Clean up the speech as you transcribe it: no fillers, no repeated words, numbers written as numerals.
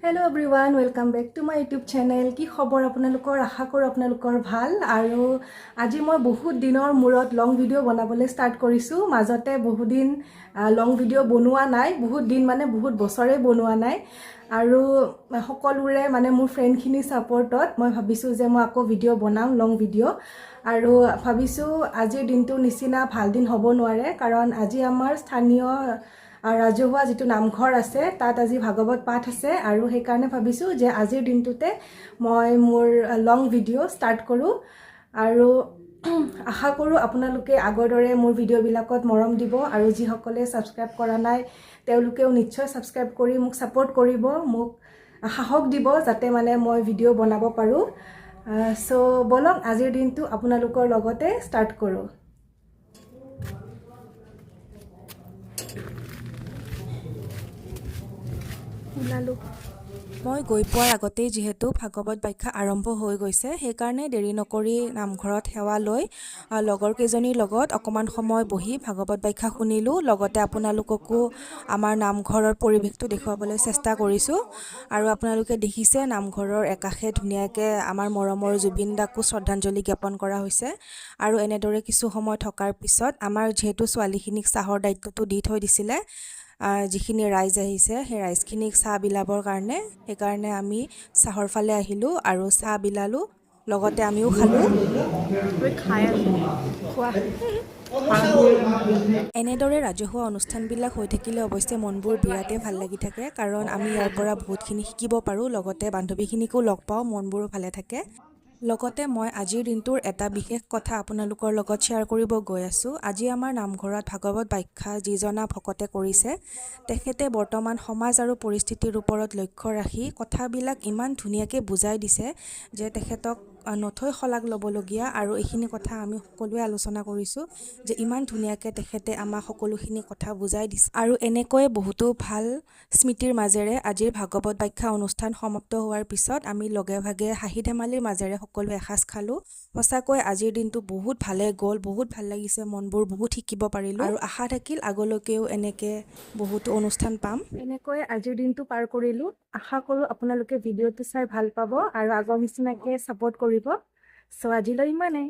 Hello everyone, welcome back to my YouTube channel. কি খবৰ আপোনালোকৰ? আশা কৰোঁ আপোনালোকৰ ভাল। আৰু আজি মই বহুত দিনৰ মূৰত লং ভিডিঅ' বনাবলৈ ষ্টাৰ্ট কৰিছোঁ। মাজতে বহুদিন লং ভিডিঅ' বনোৱা নাই, বহুত দিন মানে বহুত বছৰেই বনোৱা নাই। আৰু সকলোৰে মানে মোৰ ফ্ৰেণ্ডখিনিৰ ছাপৰ্টত মই ভাবিছোঁ যে মই আকৌ ভিডিঅ' বনাম, লং ভিডিঅ'। আৰু ভাবিছোঁ আজিৰ দিনটোৰ নিচিনা ভাল দিন হ'ব নোৱাৰে, কাৰণ আজি আমাৰ স্থানীয় ৰাজহুৱা যিটো নামঘৰ আছে, তাত আজি ভাগৱত পাঠ আছে। আৰু সেইকাৰণে ভাবিছোঁ যে আজিৰ দিনটোতে মই মোৰ লং ভিডিঅ' ষ্টাৰ্ট কৰোঁ। আৰু আশা কৰোঁ আপোনালোকে আগৰ দৰে মোৰ ভিডিঅ'বিলাকত মৰম দিব আৰু যিসকলে ছাবস্ক্ৰাইব কৰা নাই, তেওঁলোকেও নিশ্চয় ছাবস্ক্ৰাইব কৰি মোক ছাপোৰ্ট কৰিব, মোক সাহস দিব, যাতে মানে মই ভিডিঅ' বনাব পাৰোঁ। চ' ব'লক, আজিৰ দিনটো আপোনালোকৰ লগতে ষ্টাৰ্ট কৰোঁ। ওলালোঁ। মই গৈ পোৱাৰ আগতেই যিহেতু ভাগৱত ব্যাখ্যা আৰম্ভ হৈ গৈছে, সেইকাৰণে দেৰি নকৰি নামঘৰত সেৱা লৈ লগৰ কেইজনীৰ লগত অকণমান সময় বহি ভাগৱত ব্যাখ্যা শুনিলোঁ। লগতে আপোনালোককো আমাৰ নামঘৰৰ পৰিৱেশটো দেখুৱাবলৈ চেষ্টা কৰিছোঁ। আৰু আপোনালোকে দেখিছে, নামঘৰৰ একাষে ধুনীয়াকৈ আমাৰ মৰমৰ জুবিন দাকো শ্ৰদ্ধাঞ্জলি জ্ঞাপন কৰা হৈছে। আৰু এনেদৰে কিছু সময় থকাৰ পিছত আমাৰ যিহেতু ছোৱালীখিনিক চাহৰ দায়িত্বটো দি থৈ দিছিলে, যিখিনি ৰাইজ আহিছে সেই ৰাইজখিনিক চাহ বিলাবৰ কাৰণে, সেইকাৰণে আমি চাহৰ ফালে আহিলোঁ আৰু চাহ বিলালোঁ, লগতে আমিও খালোঁ। খাই আছোঁ। খোৱা। এনেদৰে ৰাজহুৱা অনুষ্ঠানবিলাক হৈ থাকিলে অৱশ্যে মনবোৰ বিৰাটেই ভাল লাগি থাকে, কাৰণ আমি ইয়াৰ পৰা বহুতখিনি শিকিব পাৰোঁ, লগতে বান্ধৱীখিনিকো লগ পাওঁ, মনবোৰো ভালে থাকে। লগতে মই আজিৰ দিনটোৰ এটা বিশেষ কথা আপোনালোকৰ লগত শ্বেয়াৰ কৰিব গৈ আছোঁ। আজি আমাৰ নামঘৰত ভাগৱত ব্যাখ্যা যিজনা ভকতে কৰিছে, তেখেতে বৰ্তমান সমাজ আৰু পৰিস্থিতিৰ ওপৰত লক্ষ্য ৰাখি কথাবিলাক ইমান ধুনীয়াকৈ বুজাই দিছে যে তেখেতক নথৈ শলাগ ল'বলগীয়া। আৰু এইখিনি কথা আমি সকলোৱে আলোচনা কৰিছোঁ যে ইমান ধুনীয়াকৈ তেখেতে আমাক সকলোখিনি কথা বুজাই দিছে। আৰু এনেকৈয়ে বহুতো ভাল স্মৃতিৰ মাজেৰে আজিৰ ভাগৱত ব্যাখ্যা অনুষ্ঠান সমাপ্ত হোৱাৰ পিছত আমি লগে ভাগে হাঁহি ধেমালিৰ মাজেৰে সকলোৱে এসাঁজ খালোঁ। সঁচাকৈ আজিৰ দিনটো বহুত ভালে গ'ল, বহুত ভাল লাগিছে মনবোৰ, বহুত শিকিব পাৰিলোঁ। আৰু আশা থাকিল আগলৈকেও এনেকৈ বহুতো অনুষ্ঠান পাম। এনেকৈ আজিৰ দিনটো পাৰ কৰিলোঁ। আশা কৰোঁ আপোনালোকে ভিডিঅ'টো চাই ভাল পাব আৰু আগৰ নিচিনাকৈ ছাপোৰ্ট কৰিব। চ' আজিলৈ ইমানেই।